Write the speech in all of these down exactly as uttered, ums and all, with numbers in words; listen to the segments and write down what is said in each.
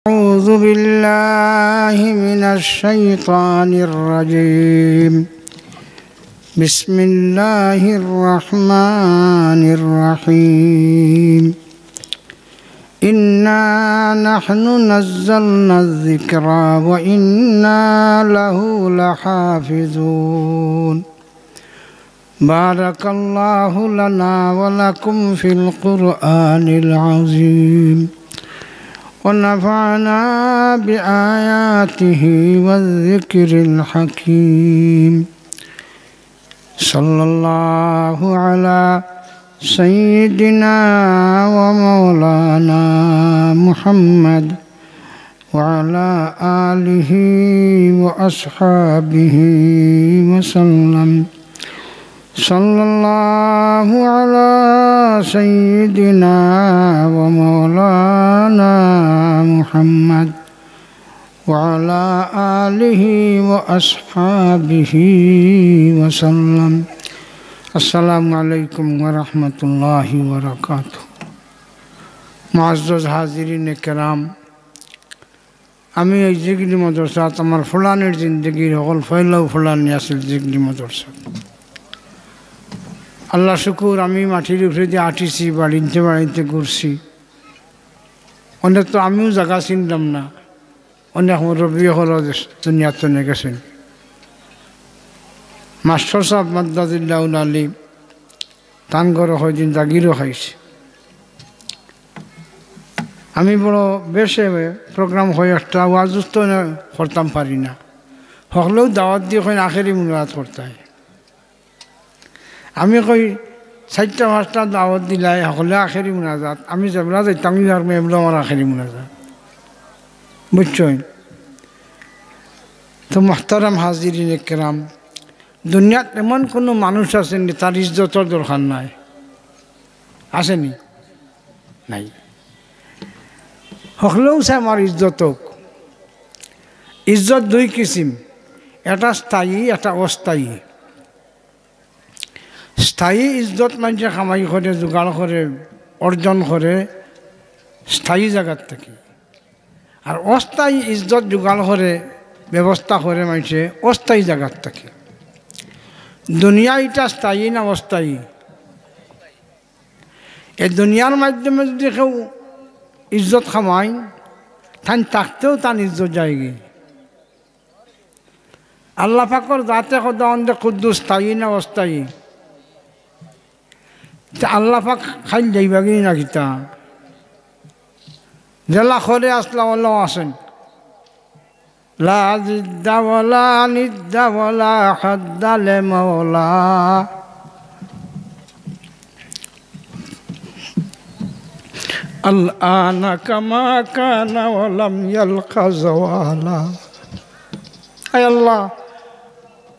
أعوذ بالله من الشيطان الرجيم. بسم الله الرحمن الرحيم. إنا نحن نزلنا الذكر وإنا له لحافظون. بارك الله لنا ولكم في القرآن العظيم، ونفعنا بآياته والذكر الحكيم. صلى الله على سيدنا ومولانا محمد وعلى آله وأصحابه وسلم. صلى الله على سيدنا ومولانا محمد وعلى آله وأصحابه وسلم. السلام عليكم ورحمة الله وبركاته. معزز حاضرین کرام، আমি এই জিগরি মাদ্রাসাত আমার ফুলানির জিন্দেগির হকল ফয়লাউ ফুলানি আছিল জিগরি মাদ্রাসাত। আল্লাহ শুকুর, আমি মাটির উপরেদি আটিছি, বাড়িতে বাড়িতে ঘুরছি। অনে তো আমিও জাগা চিনলাম না, অনেক মুরব্বী হকল দুনিয়াত থনে গেছইন। মাস্টার সাব মাদ্দাজিল্লাহুল আলী, তান ঘরো কয়দিন জাগিরও খাইছি। আমি বড় বেশে program হয় একটা, ওয়াজ তো না করতাম পারি না। হকলেউ দাওয়াত দিয়া কইন আখেরি মুনাজাত করতায়। আমি কই চাইরটা পাঁচটা দাওয়াত দিলায়, হকলে আখেরি মুনাজাত। আমি যেবলা যাইতাম, ইয়ার মেবলা আমার আখেরি মুনাজাত। বুঝছইন? তো মুহতারাম হাজিরিন একরাম, দুনিয়াত এমন কুনু মানুষ আছেনি, তার ইজ্জতর দরকার নাই? আছেনি? নাই। হকলেউ চায় আমার ইজ্জত অউক। ইজ্জত দুই কিসিম, একটা স্থায়ী, একটা অস্থায়ী। স্থায়ী ইজ্জত মানষে কামাই করে, জোগাড় করে, অর্জন করে স্থায়ী জাগাত থাকি। আর অস্থায়ী ইজ্জত জোগাড় করে, ব্যবস্থা করে মানষে অস্থায়ী জাগাত থাকি। দুনিয়া ইটা স্থায়ী না অস্থায়ী? এই দুনিয়ার মাধ্যমে যদি কেউ ইজ্জত কামায়, তান থাকতেউ তান ইজ্জত যায়গি। আল্লাহ পাকর জাতে খোদাবন্দে কুদ্দুস স্থায়ী না অস্থায়ী? তে আল্লাহ পাক খাইল যাইবাগি না কিতা? যেলা করে আছলা অলাউ আছইন। লা জিদ্দা ওয়ালা নিদ্দা ওয়ালা হাদ্দা লে মাওলা। আল আনা কামা কানা ওয়া লাম ইয়ালকা জাওয়ালা। আয় আল্লাহ,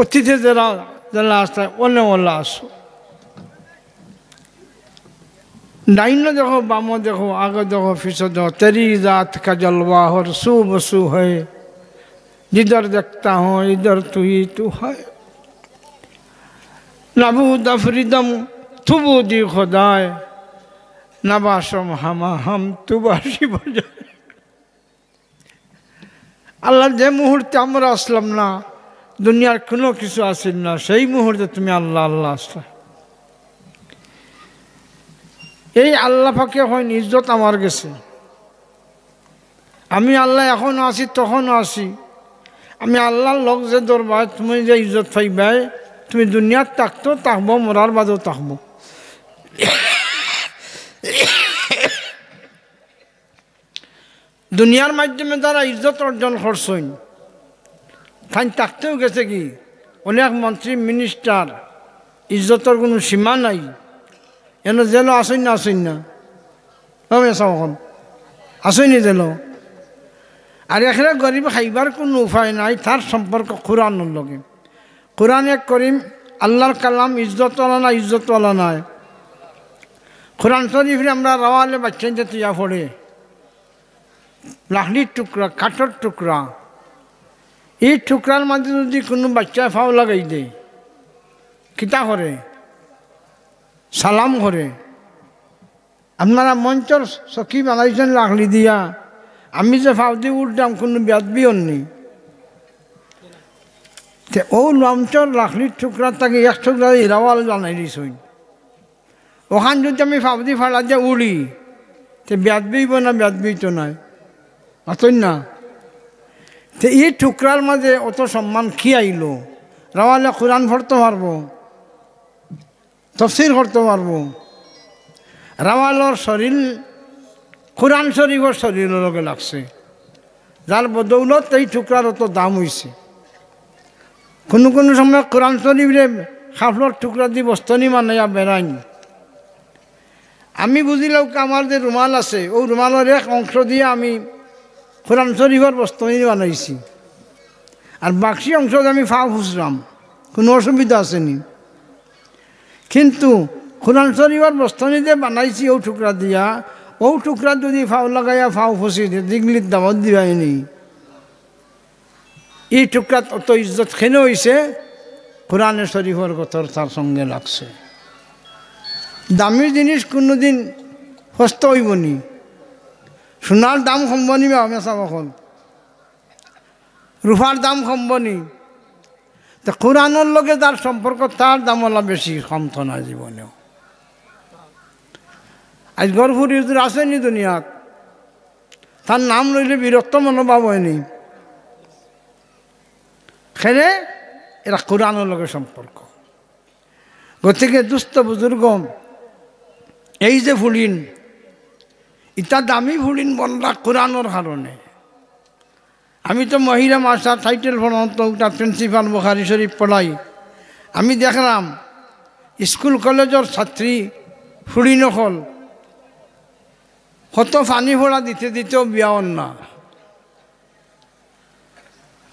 অতীতে যেলা, যেলা আছলা, অনে অলা আছো। ডাইনো দেখো, বামো দেখো, আগে দেখো, পিছে দেখো, তেরি জাত কা জলওয়া হর সু বসু হ্যায়, জিধর দেখতা হুঁ, ইধর তু হি তু হ্যায়। নাবুদ আফরিদম তু বুদি খোদায়, নাবাসম হামা হাম তু বাসি বজায়। আল্লাহ, যে মুহূর্তে আমরা আছলাম না, দুনিয়ার কুনু কিছু আছিল না, সেই মুহূর্তে তুমি আল্লাহ, আল্লাহ আছলা। এই আল্লাহ পাকে কইন, ইজ্জত আমার গেছে। আমি আল্লাহ এখনো আছি, তখনো আছি। আমি আল্লাহর লগ যে ধরবায়, তুমি যে ইজ্জত পাইবায়, তুমি দুনিয়াত থাকতেউ থাকবো, মরার বাদেও থাকবো। দুনিয়ার মাধ্যমে যারা ইজ্জত অর্জন করছইন, তাইন থাকতেউ গেছেগি। অনেক মন্ত্রী, minister, ইজ্জতর কুনু সীমা নাই। এনো জেলো আছইন না, আছইন না? তবে সব অখন আছইন নি জেলো? আর একরে গরিব খাইবার কুনু উপায় নাই, তার সম্পর্ক কোরআনর লগে। কোরআনে করিম, আল্লাহর কালাম, ইজ্জতওয়ালা না, ইজ্জতওয়ালা নায়। কোরআন শরীফরে আমরা রাওয়ালে বাচ্চাইন্তে তুইয়া পড়ে, লাকড়ির টুকরা, কাঠর টুকরা। ই টুকরার মাঝে যদি কুনু বাচ্চায় ফাও লাগাই দেয়, কিতা করে? সালাম করে। আপনারা মঞ্চর চকি বানাইছইন লাকড়ি দিয়া, আমি যে ফাউদি উঠলাম, কুনু বেয়াদবি অর নি? তে অউ লমচর লাকড়ির টুকরা থাকি এক টুকরা ইরাওয়াল বানাই দিছইন। অখান যুদি আমি ফাউদি ফাড়া দিয়া উড়ি, তে বেয়াদবি অইবো না, বেয়াদবি তো নায়, মাতইন না? তে ই টুকরার মাঝে অত সম্মান কি আইলো? রাওয়ালে কুরআন পড়তো পারবো, তফসির করতো পারবো। রাওয়ালর শরীর কুরআন শরীফর শরীরর লগে লাগছে, যার বদৌলত এই টুকরার অত দাম অইছে। কুনু কুনু সময় কুরআন শরীফরে কাপড়র টুকরা দি বস্তনি বানাইয়া বেড়াইন। আমি বুঝিলাউক্কা, আমার যে রুমাল আছে, অউ রুমালর এক অংশ দিয়া আমি কুরআন শরীফর বস্তনি বানাইছি, আর বাকি অংশ দিয়া আমি ফাও ফুছরাম, কুনু অসুবিধা আছে নি? কিন্তু কুরআন শরীফর বস্তনি যে বানাইছি অউ টুকরা দিয়া, অউ টুকরা যুদি ফাও লাগাইয়া ফাও ফুছি দে, দিগলিত দাওয়াত দিবায় নি। ই টুকরাত অত ইজ্জত কেনে অইছে? কুরআনে শরীফর গতর তার সঙ্গে লাগছে। দামি জিনিস কুনুদিন সস্তা অইবো নি? সোনার দাম কমবো নি বা মেসাব অকল? রুপার দাম কমবো নি? তে কুরআনর লগে যার সম্পর্ক, তার দাম অলা বেশি কমতো নায় জীবনেও। আইজ গফুরি হুজুর আছে নি দুনিয়াত? তার নাম লইলে বিরক্ত মনোভাব অয় নি? কেনে? এরা কুরআনর লগে সম্পর্ক। গতিকে দুস্ত বুজুর্গ, এই যে ফুড়িন, ইতা দামি ফুড়িন বনরা কুরআনর কারণে। আমি তো মহিলা মাদ্রাসা টাইটেল পড়াইতাম, অটা প্রিন্সিপাল বুখারী শরীফ পড়াই। আমি দেখরাম স্কুল কলেজর ছাত্রী ফুড়িন অকল কত পানি পড়া দিতে দিতেও বিয়া অর না।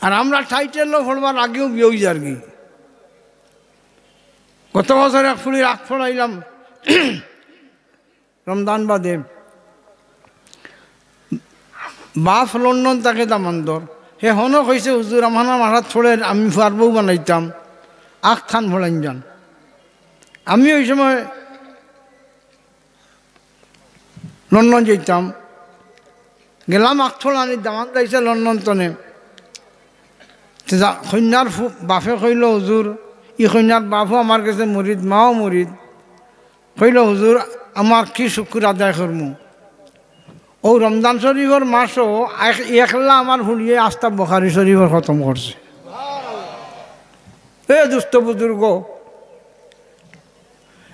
আর আমরা টাইটেলও পড়বার আগেও বিয়া অই যারগি। গত বছর এক ফুড়ির আখ পড়াইলাম রমজান বাদে। বাফ লন্ডন থাকে দামান্দর। হে হনো কইছে, "হুজুর, আমার মাথাত পড়ের, আমি ফুয়ার বউ বানাইতাম, আখ খান পড়াইন যান।" আমি ওই সময় লন্ডন যাইতাম, গেলাম আখতল আনি, দামান্দ আইছে লন্ডন তনে। তে যা-, কইন্যার ফু-, বাফে কইলো, "হুজুর, ই কইন্যার বাফও আমার গেছে মুরিদ, মাও মুরিদ।" কইলো, "হুজুর, আমার কি শুকুর আদায় করমু? অউ রমজান শরীফর মাসও এক-, একলা আমার ফুড়িয়ে আস্তা বুখারী শরীফর খতম করছে।" এ দুস্ত বুজুর্গ,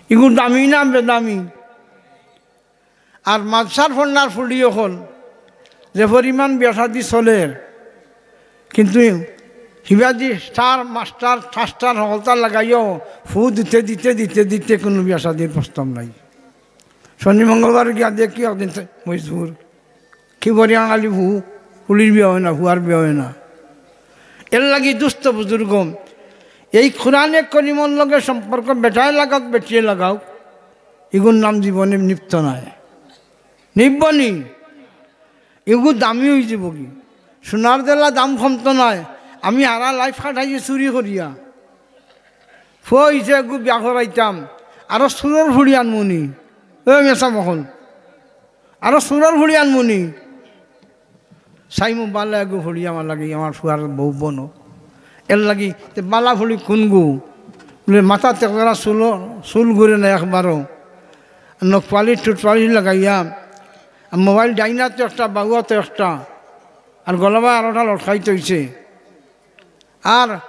ইগু দামি না বেদামি? আর মাদ্রাসার ফন্ডার ফুড়ি অকল যে পরিমাণ বিয়া শাদি চলের, কিন্তু হিবাদি স্টার, মাস্টার, ঠাস্টার হকলতা লাগাইও ফু দিতে দিতে দিতে দিতে কুনু বিয়া শাদির প্রস্তাব নাই। শনি মঙ্গলবার গিয়া দেখি একদিন মজবুর। কি বরিয়া আলি ফু, ফুড়ির বিয়া অয় না, ফুয়ার বিয়া অয় না। এরলাগি দুস্ত বুজুর্গ, এই কোরআনে করিমর লগে সম্পর্ক বেটায় লাগাউক, বেটিয়ে লাগাউক, ইগুর নাম জীবনে নিবতো নায়। নিববো নি? ইগু দামি অইযিবোগি। সোনার দেলা দাম কমতো নায়। আমি হারা life কাটাইছি চুরি করিয়া। ফুয়া অইছে এগু বিয়া করাইতাম, আরো চুরর ফুড়ি আনমু নি। এ মেসাব অকল, আরো চুরর ফুড়ি আনমু নি। চাইমু বালা এগু ফুড়ি আমার লাগি, আমার ফুয়ার বউ বনো। এরলাগি তে বালা ফুড়ি কুনগু? বুলে মাথাত একজরা চুল, চুল ঘুরে না একবারও। নখ পালিশ, ঠুট পালিশ লাগাইয়া, আর মোবাইল ডাইনাত একটা, বাউয়াত একটা, আর গলাবায় আরোটা লটকাই থইছে। আর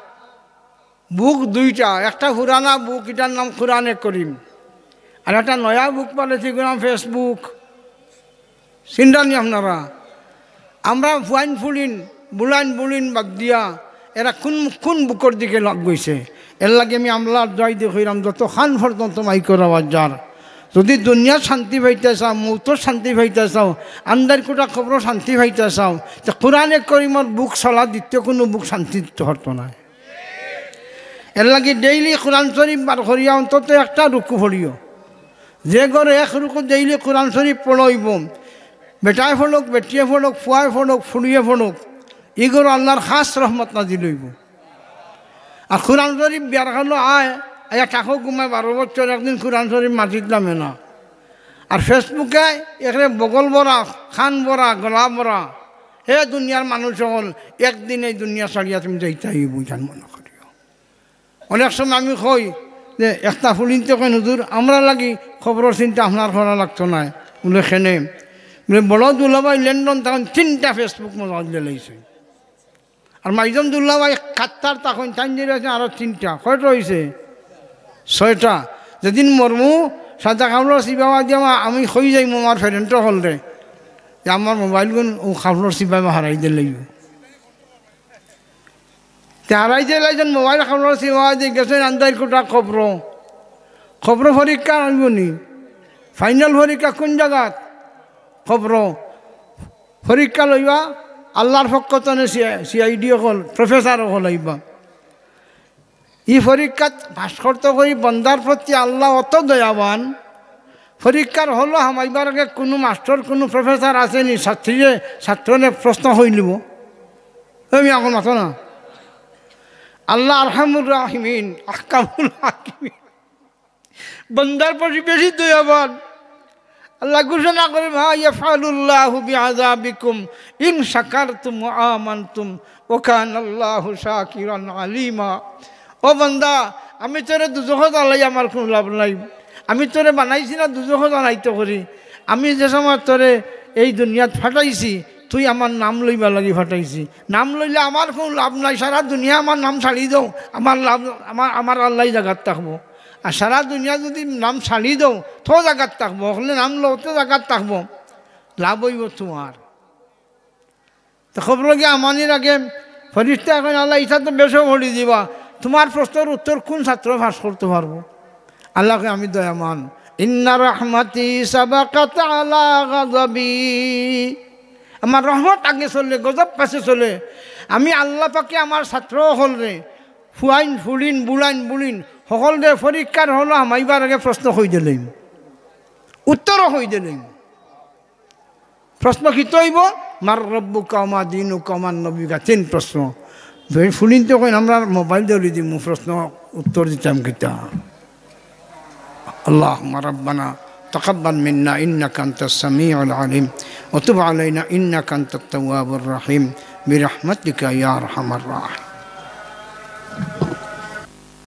বুক দুইটা, একটা পুরানা বুক, ইটার নাম কোরআনে করিম, আর একটা নয়া বুক পালেছি, ইগুর নাম Facebook। চিন্তা নি আপনারা? আমরা ফুয়াইন ফুড়িন, বুলাইন বুড়িন বাদ দিয়া এরা কুন, কুন বুকর দিকে লাগ গইছে? এরলাগি আমি আমলার দোয়াই দি কইরাম, যতখান পর্যন্ত মাইকর আওয়াজ যার, যদি দুনিয়ার শান্তি পাইতায় চাও, মউতর শান্তি পাইতায় চাও, আন্দাইর কুটা কবরর শান্তি পাইতায় চাও, তে কোরআনে করিমর বুক ছাড়া দ্বিতীয় কুনু বুক শান্তি দিতো পারতো নায়। এরলাগি daily কোরআন শরীফ বার করিয়া অন্তত একটা রুকু পড়িও। যে ঘরো এক রুকু daily কোরআন শরীফ পড়া অইবো, বেটায় পড়উক, বেটিয়ে পড়উক, ফুয়ায় পড়উক, ফুড়িয়ে পড়উক, ই ঘরো আল্লার খাছ রহমত নাজিল অইবো। আর কোরআন শরীফ বিয়ার খানো আয়, আইয়া থাকো ঘুমায় বারো বছর, একদিন কোরআন শরীফ মাতিতলামে না। আর Facebook-এ একরে বগল ভরা, কান ভরা, গলা ভরা, হে দুনিয়ার মানুষ অকল, একদিন এই দুনিয়া ছাড়িয়া তুমি যাইতায় অইবো, ইখান মনো করিও। অনেক সময় আমি কই যে একটা ফুলিন্তে কইন, "হুজুর, আমরার লাগি কবরর চিন্তা আপনার করা লাগতো নায়।" বুলে, "কেনে?" বুলে, "বড় দুলাভাই লন্ডন থাকইন, তিনটা Facebook মোবাইল দিলাইছে।" আর মাইজম দুলাভাই কাত্তার থাকইন, তাইন দিলাইছইন আরো তিনটা। কয়টা অইছে? ছয়টা। যেদিন মরমু, সাদা কাপড়র চিপাবায় দিয়া আমা-, আমি কই যাইমু আমার parent অকলরে যে আমার মোবাইলগুন অউ কাপড়র চিপাবায় হারাই দিলাইবো। তে হারাই দিলাইছইন মোবাইল কাপড়র চিপাবায় দিয়া গেছইন আন্দাইর কুটা কবরো। কবরো পরীক্ষা অইবো নি? Final পরীক্ষা কুন জাগাত? কবরো। পরীক্ষা লইবা আল্লার পক্ষ তনে সি-, CID অকল, professor অকল আইবা। ই পরীক্ষাত পাস করতে করি বন্দার প্রতি আল্লা অত দয়াবান, পরীক্ষার হলো হামাইবার আগে কুনু মাস্টর, কুনু professor আছেনি ছাত্রীরে, ছাত্ররে প্রশ্ন কইলিবো? আমি এখন মাতো না। আল্লা আরহামুর রাহিমিন, আহকামুল হাকিমিন। বন্দার প্রতি বেশি দয়াবান। আল্লা ঘোষণা করে, "মা ইয়াফআলুল্লাহু বিআযাবিকুম ইন শাকারতুম ওয়া আমানতুম ওয়া কানাল্লাহু শাকিরান আলিমা।" ও বন্দা, আমি তোরে দুজখো জ্বালাই আমার কুনু লাভ নাই। আমি তোরে বানাইছি না দুজখো জ্বালাইতে করি। আমি যে সময় তোরে এই দুনিয়াত ফাটাইছি, তুই আমার নাম লইবার লাগি ফাটাইছি। নাম লইলে আমার কুনু লাভ নাই। সারা দুনিয়া আমার নাম ছাড়ি দেও, আমার লাভ, আমার, আমার আল্লাই জাগাত থাকবো। আর সারা দুনিয়া যুদি নাম ছাড়ি দেও, তো জাগাত থাকবো, অকলে নাম লও, তো জাগাত থাকবো, লাভ অইবো তুমার। তো কবরো গিয়া হামানির আগে ফিরিস্তায় কইন, "আল্লা, ইতা তো বেশো পড়ি দিবা, তুমার প্রশ্নর উত্তর কুন ছাত্র পাস করতে পারবো?" আল্লা কয়, "আমি দয়াবান, ইন্না রাহমাতি সাবাকাত আলা গাযাবি।" আমার রহমত আগে চলে, গজব পাছে চলে। আমি আল্লা পাকে আমার ছাত্র অকলরে, ফুয়াইন, ফুড়িন, বুড়াইন, বুড়িন, হকলরে পরীক্ষার হলো হামাইবার আগে প্রশ্ন কই দিলাইমু, উত্তরও কই দিলাইমু। প্রশ্ন কিতা অইবো? "মান রাব্বুকা ওয়া মা দীনুকা ওয়া মান নবিয়ুকা।" তিন প্রশ্ন। ফুড়িন্তে কইন, "আমরা মোবাইল ধরি দিমু, প্রশ্ন উত্তর দিতাম কিতা?" اللهم ربنا تقبل منا إنك أنت السميع العليم وتب علينا إنك أنت التواب الرحيم برحمتك يا أرحم الراحمين.